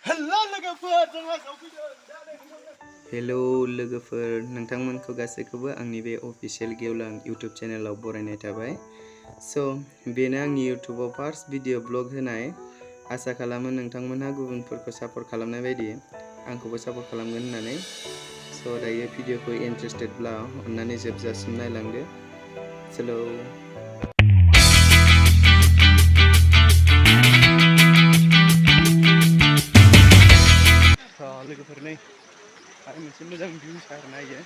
Hello लोगोफोर नोंथांमोनखौ गासैखौबो आंनि बे अफिशियेल गेवलां यूट्यूब चैनलाव बरायनाय थाबाय। सो बेनो आंनि यूट्यूबाव फार्स्ट भिडिअ ब्लग होनाय। आसा खालामो नोंथांमोनहा गुबुनफोरखौ सापर्ट खालामनाय बायदि आंखौबो सापर्ट खालामगोन होननानै। सो दायो भिडिअखौ इन्टारेस्टेडब्ला अन्नानै जोबजासिम नायलांदो। चलो लोगोफोर नै आरो मोनसे मोजां भिउ सार नायो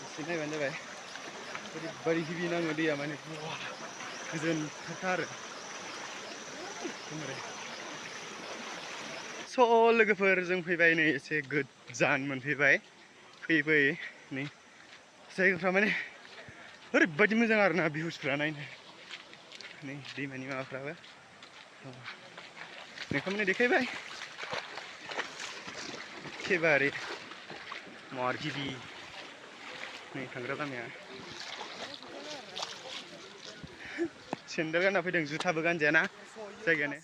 एसे नायबानो जाबाय। ओरैबायदि गिबि नाङो दैया माने गोजोनथार। स' लोगोफोर जों फैबाय नै एसे गोजान मोनफैबाय। फैयै नै जायगाफ्रा माने ओरैबायदि मोजां आरोना भिउसफ्रा नायनो। नै दैमानि माबाफ्राबो नोंथांमोननो देखायबाय एखेबारे मार गिबि नै थांग्रा लामाया। सेन्देल गानना फैदों, जुथाबो गानजायाना जायगायानो।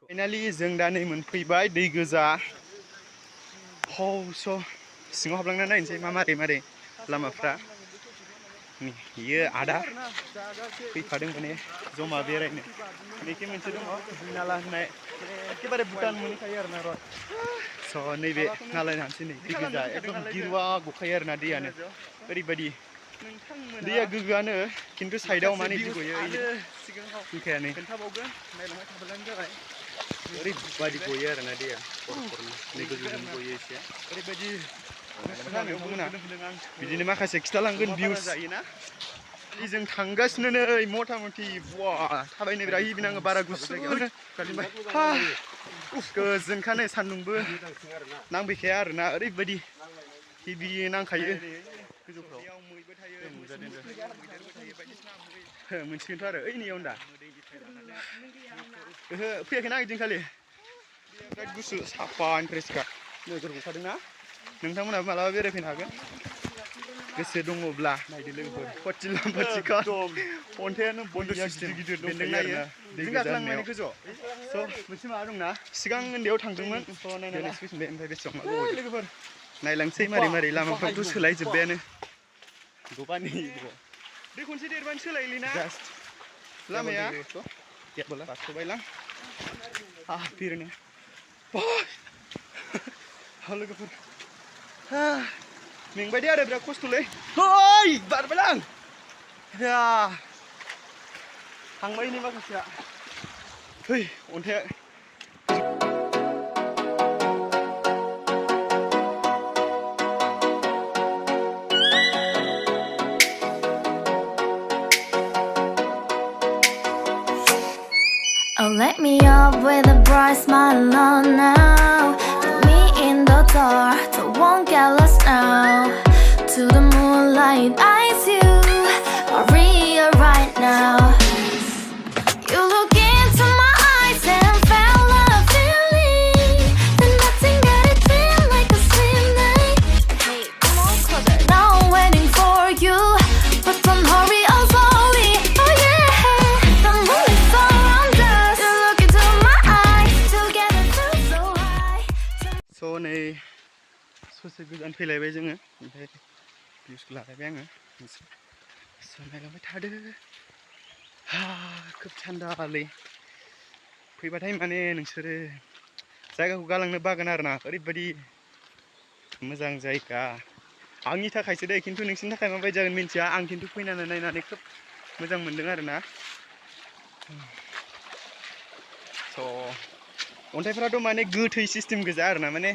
फाइनालि जों दा नै मोनफैबाय दै गोजा। स' सिङाव हाबलांना नायनोसै मारै लामाफ्रा। बियो आदा फैफादों माने जमा बेरायनो। बेखि मोनसे दङ नाला होननाय, एखेबारे भुटान मोनहैखायो आरोना र'। स' नैबे नालाय हानसै नै दै गोजा एकदम गिरुवा गखायो आरोना दैयानो। ओरैबायदि दैया गोग्गोआनो, खिन्थु साइडआव माने दै गयो फैखायानो। खोन्थाबावगोन नायलांबाय थाब्लानो जाबाय। ओरैबायदि गयो आरोना दैया नै गोजौजों गयो एसे। ओरैबायदि नोंथांमोना बिदिनो माखासे खिथालांगोन भिउस जायोना। जों थांगासिनो नै मथा मथि थाबायनो बिराद हिबि नाङो, बारा गुसुनो गोजोनखानो सान्दुंबो नांफैखाया आरोना। ओरैबायदि हिबि नांखायो गोजौफ्राव। मोनसिगोनथ' आरो ओइ नेयाव दा ओहो फैयाखैना ओइदिनखालि बिराद गुसु साफा इन्ट्रेस्टखा नोगोर गखादोंना। नोंथांमोनाबो मालाबा बेरायफैनो हागोन गोसो दङब्ला। नायदो लोगोफोर फटिला फटिखा अन्थाइयानो बन्द गिदिर बेन्दों नायो दै गाखोलांनायनि गोजौआव। स' मोनसे माबा दंना, सिगां उन्दैयाव थांदोंमोन। नायनानै फैफिनबाय ओमफ्राय बेसेबां लोगोफोर नायलांसै मारै लामाफ्रावथ' सोलायजोब्बायानो। दै खनसे देरबानो सोलायोलै ना लामाया। बारस'बायलां फिरनो लोगोफोर मेंबाय दे आरो बिराद खस्थ'लै। है बारबायलां थांबाय नै माखासेया। है अन्थाइया Oh, let me up with a bright smile on now. Put me in the dark, don't won't get lost now. To the moonlight, eyes you, Maria right now. You look into my eyes and felt a feeling that nothing got it feel like a slim night. Hey, come on closer, now I'm waiting for you, but don't hurry, oh slowly. Oh yeah, the moonlight's surround us. You look into my eyes, together feel so high. स' नै ससे गोजान फैलायबाय जोङो, ओमफ्राय भिउसखौ लालायबाय आङो। स' नायलांबाय थादो। खोब थान्दालै फैबाथाय माने नोंसोरो जायगाखौ गालांनो बागोन आरोना। ओरैबायदि मोजां जायगा आंनि थाखायसो दे, खिन्थु नोंसिनि थाखाय माबायदि जागोन मिन्थिया। आं खिन्थु फैनानै नायनानै खोब मोजां मोनदों आरोना। स' अन्थाइफ्राथ' माने गोथै सिस्टेम गोजा आरोना, माने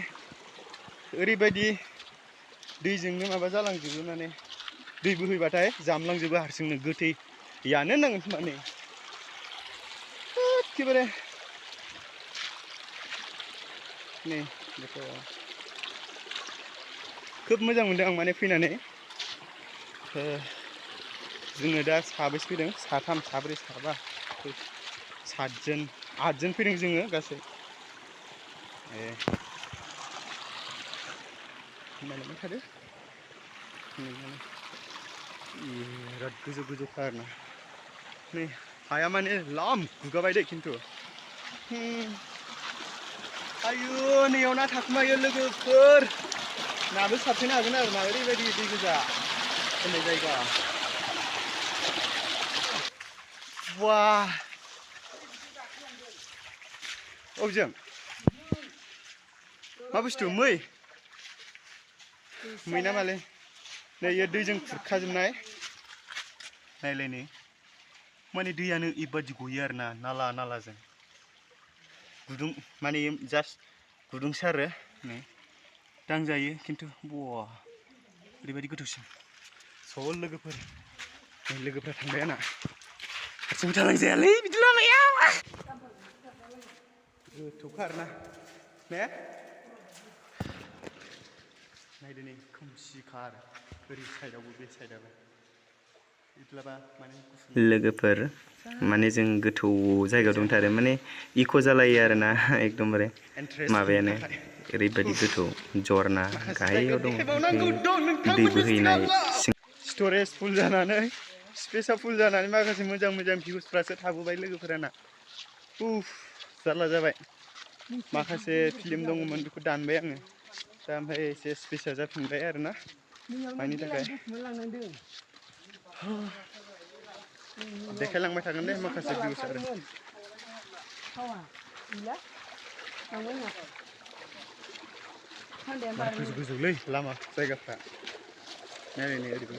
ओरैबायदि दैजोंनो माबा जालांजोबो, माने दै बोहैबाथाय जामलांजोबो हारसिंनो। गोथैयानो होननांगोन माने एखेबारे। नै बेथ' खोब मोजां मोनदों आं माने फैनानै। जोङो दा साबैसे फैदों, साथाम साब्रै साबा सातजन आठजन फैदों जोङो गासै। नायलांबाय थादो बिराद गोजौ गोजौखा आरोना। nih हाया माने लाम गुगाबाय दे खिन्थु आयु नैयाव ना थाखुमायो लोगोफोर नाबो सारफैनो हागोन आरो ना ओरैबायदि दै गोजा होननाय जायगा वाह अबेजों मा बुस्थु मै मै ना मालै नै इयो दैजों खुरखाजोबनाय नायलाय नै माने दैयानो इबादि गयो आरो ना नाला नालाजों गुदुं माने जास्ट गुदुंसो आरो नै दांजायो खिन्थु बवा ओरैबायदि गोथौसिम स' लोगोफोर नै लोगोफ्रा थांबाय आंना हारसिं थालांजायालै बिदि लामायाव गोथौखा आरोना ने नायदो नै खोमसिखा आरो ओरै साइडआवबो बे साइडआबो लोगोफोर माने जों गोथौ जायगायाव दंथारो माने इक' जालायो आरोना एकदमबारे माबायानो ओरैबायदि गोथौ जरना गाहायाव दं दै बोहैनाय स्टरेज फुल जानानै स्पेसा फुल जानानै माखासे मोजां मोजां भिउसफ्रासो थाबोबाय लोगोफोराना उफ जारला जाबाय माखासे फिल्म दङमोन बेखौ दानबाय आङो दा ओमफ्राय एसे स्पेसा जाफिनबाय आरोना मानि थाखाय देखायलांबाय थागोन दे माखासे भिउस आरो गोजौ गोजौलै लामा जायगाफ्रा नायनाय ओरैबो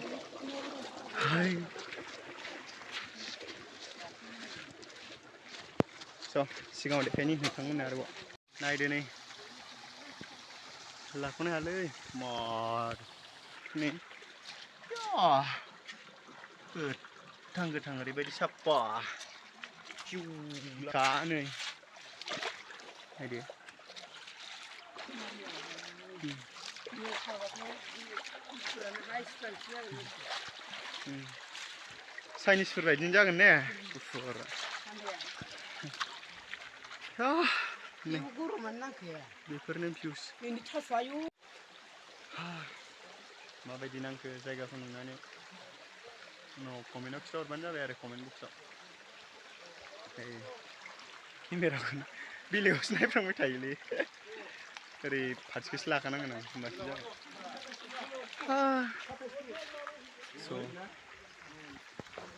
हाय स' सिगाङाव देखायनि नोंथांमोननो आरोबाव नायदो नै लाख'नो हायालै मार नै गोथां गोथां ओरैबायदि साफा जिउखा नै नायदो चाइनिसफोर बायदिनो जागोन ने गुफुर बेफोरनो भिउस माबायदि नांखो जायगाखौ नुनानै उनाव कमेन्टआव खिथाहरबानो जाबाय आरो कमेन्ट बक्सआव केमेराखौ बेलेगावसो नायफ्लांबाय थायोलै ओरै फारसेखौसो लाखानांगोन आं होमबासो जाबाय स'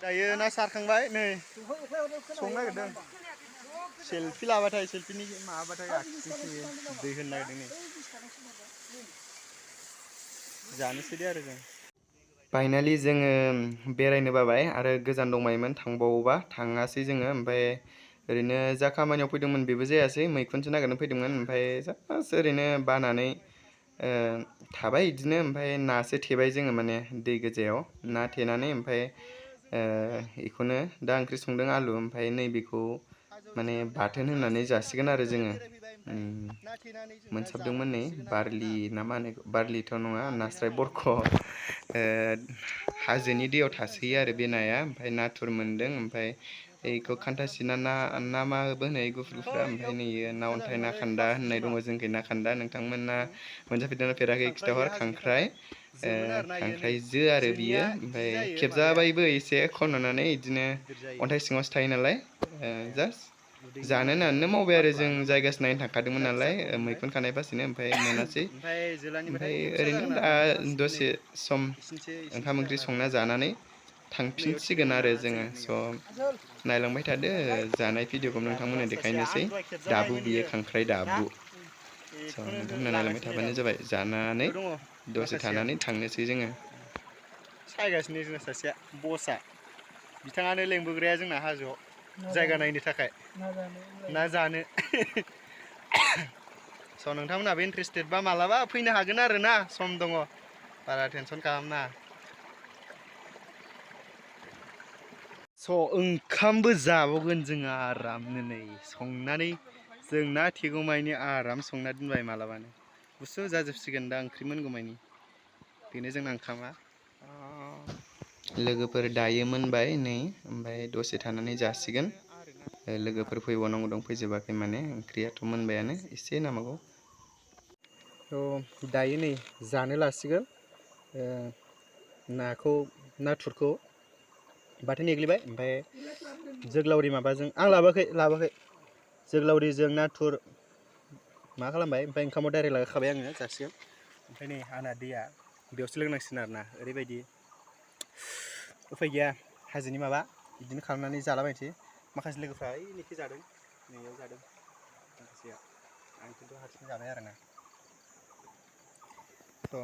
दायो ना सारखांबाय नै संनो नागिरदों सेल्फि लाबाथाय सेल्फिनि माबाबाथाय आखिथिंसो दै होनो नागिरदों नै जानोसै दे आरो जों फाइनालि जोङो बेरायनो बाबाय आरो गोजान दंबायोमोन थांबावोबा थाङासै जोङो ओमफ्राय ओरैनो जा खामानियाव फैदोंमोन बेबो जायासै मैखुनसो नागिरनो फैदोंमोन ओमफ्राय जास्ट ओरैनो बानानै थाबाय बिदिनो ओमफ्राय नासो थेबाय जोङो माने दै गोजायाव ना थेनानै ओमफ्राय बेखौनो दा ओंख्रि संदों आलु ओमफ्राय नैबेखौ माने बाथोन होनानै जासिगोन आरो जोङो मोनसाबदोंमोन नै बारलि ना मा होनो बारलिथ' नङा नास्राय बरख' हाजोनि दैयाव थासोयो आरो बे नाया ओमफ्राय नाथुर मोनदों ओमफ्राय बेखौ खान्थासिना ना मा होनो गुफुर गुफुरा ओमफ्राय नैयो ना अन्थाइ ना खान्दा होननाय दङ जोंखै ना खान्दा नोंथांमोना मोनजाफेरदोंना फेराखै खिथाहर खांख्राइ जो आरो बियो ओमफ्राय खेबजाबायबो एसे खननानै बिदिनो अन्थाइ सिङावसो थायो नालाय जास्ट जानो होननानैनो मावबाय आरो जों जायगासो नायनो थांखादोंमोन नालाय मैखुन खानाय फासेनो ओमफ्राय मोनासै ओमफ्राय ओरैनो दा दसे सम ओंखाम ओंख्रि संना जानानै थांफिनसिगोन आरो जोङो स' नायलांबाय थादो जानाय भिडिअखौ नोंथांमोननो देखायनोसै दाबु बियो खांख्राइ दाबु स' नोंथांमोना नायलांबाय थाबानो जाबाय जानानै दसे थानानै थांनोसै जोङो सायगासिनो जोंना सासेया बसआ बिथाङानो लेंबोग्राया जोंना हाजोआव जायगा नायनो थाखाय ना जानो स' नोंथांमोनहाबो इन्टारेस्टेडबा मालाबा फैनो हागोन आरो ना सम दङ बारा टेनसन खालामना स' ओंखामबो जाबावगोन जोङो आरामनो नै संनानै जों ना थेगौमानि आराम संना दोनबाय मालाबानो गुसु जाजोबसिगोन दा ओंख्रि मोनगौमानि बेनो जोंना ओंखामा लोगोफोर दायो मोनबाय नै ओमफ्राय दसे थानानै जासिगोन लोगोफोर फैबावनांगौ दं फैजोबाखै माने ओंख्रियाथ' मोनबायानो एसे नांबावगौ थ' दायो नै जानो लासिगोन नाथुरखौ बाथोन एग्लिबाय ओमफ्राय जोगलावरि माबाजों आं लाबोआखै जोगलावरिजों नाथुर मा खालामबाय ओमफ्राय ओंखामाव डाइरेक्ट लागाखाबाय आङो जासिगोन ओमफ्राय नै आंना दैया बेयावसो लोंनांसिगोन आरोना ओरैबायदि उफाय गैया हाजोनि माबा बिदिनो खालामनानै जालाबायनोसै माखासे लोगोफ्रा ओइनिखि जादों नैयाव जादों माखासेया आं खिन्थु हारसिं जाबाय आरोना थ'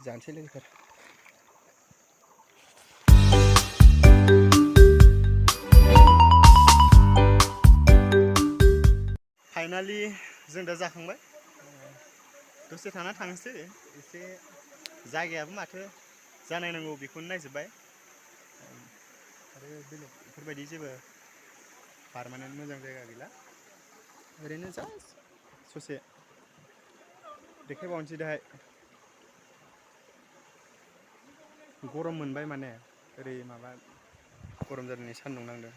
जानोसै लोगोफोर फाइनालि जों दा जाखांबाय दसे थाना थांसै एसे जायगायाबो माथो जानायनांगौ बेखौनो नायजोब्बाय आरो बेलेग बेफोरबायदि जेबो पारमानेन्ट मोजां जायगा गैला ओरैनो जास्ट ससे देखायबावनोसै दाहाय गरम मोनबाय माने ओरै माबा गरम जादों सान्दुं नांदों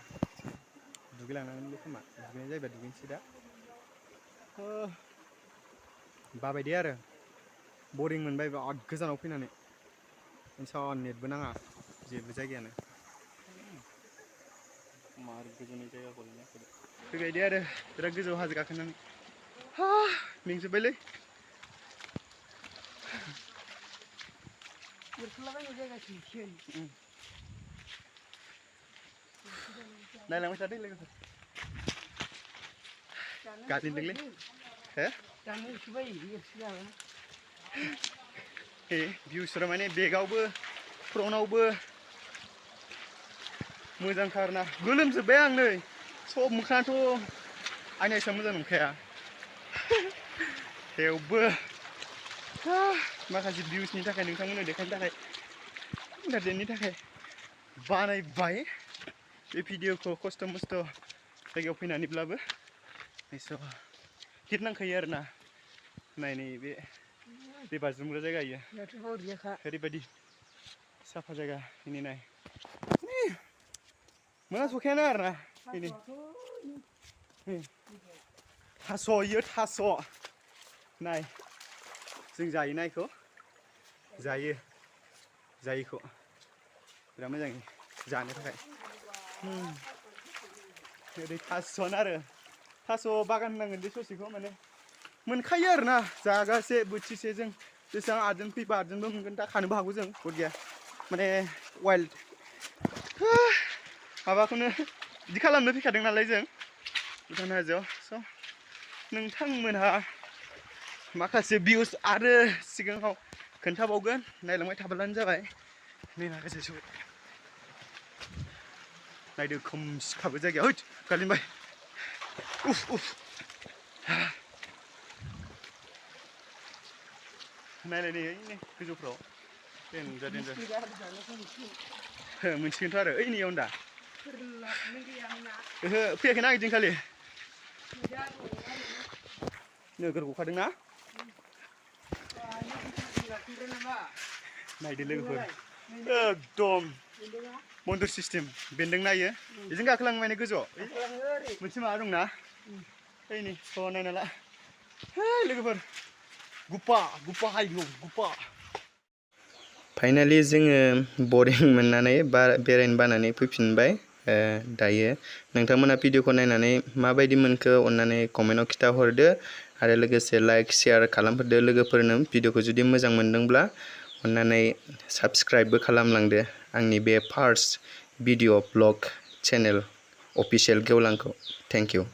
दुगैलांनांगोनबो खोमा दुगैनाय जायोबा दुगैनोसै दा बाबायदे आरो बरिं मोनबाय बिराद गोजानाव फैनानै इन्सान नेटबो नाङा जेबो जायगायानो मार गोजोननि जायगाखौ नायफैदो फैबायदे आरो बिराद गोजौ हाजो गाखोनानै मेंजोब्बायलै नायलांबाय थादो लोगोफोर गाज्रिदोंलै हे भिउसफोरा माने बेगावबो फ्रन्टआवबो मोजांथार ना गोलोमजोब्बाय आं नै सब मोखाङाथ' आंनि एसेबां मोजां नंखाया थेवबो माखासे भिउसनि थाखाय नोंथांमोननो देखायनो थाखाय इन्टारटेननि थाखाय बानायबाय बे भिडिअखौ खस्थ' मस्थ' जायगायाव फैनानैब्लाबो एस' हिट नांखायो आरोना नायनै बे दै बाज्रुमग्रा जायगा इयो ओरैबायदि साफा जायगा इनि नाय मोजां सखायानो आरोना इनि थास' इयो थास' नाय जों जायोना इखौ जायोखौ बिराद मोजां जानो थाखाय ओरै थास'आनो आरो थास' बागान होनांगोन बे ससेखौ माने मोनखायो आरोना जागासे बोथिसे जों जेसेबां आर्टजों फैबा आर्टजोंबो मोनगोन दा खानोबो हागौ जों बहुद गैया माने वाइल्ड माबाखौनो बिदि खालामनो फैखादों नालाय जों भुटान हाजोआव स' नोंथांमोनहा माखासे भिउस आरो सिगाङाव खोन्थाबावगोन नायलांबाय थाब्लानो जाबाय नै माखासे सबाय नायदो खोमसिखाबो जायगाया हैद गालिनबाय उफ नायलाय नै गोजौफ्राव देन्जार मोनसिगोनथ' आरो ओइनियाव दा ओहो फैयाखैना ओइदिनखालि नोगोर गखादोंना नायदो लोगोफोर एकदम मन्दिर सिस्टेम बेन्दों नायो बेजों गाखोलाङो माने गोजौआव मोनसे माबा दंना ओइनै स' नायना ला लोगोफोर गुफा हायग्लु गुफा फाइनालि जोङो बरिं मोननानै बेरायनो बानानै फैफिनबाय दायो नोंथांमोना भिडिअखौ नायनानै माबायदि मोनखो अन्नानै कमेन्टआव खिथाहरदो आरो लोगोसे लाइक शेयार खालामहरदो लोगोफोरनो भिडिअखौ जुदि मोजां मोनदोंब्ला अन्नानै साबस्क्राइबबो खालामलांदो आंनि बे first video blog channel official गेवलांखौ थेंक इउ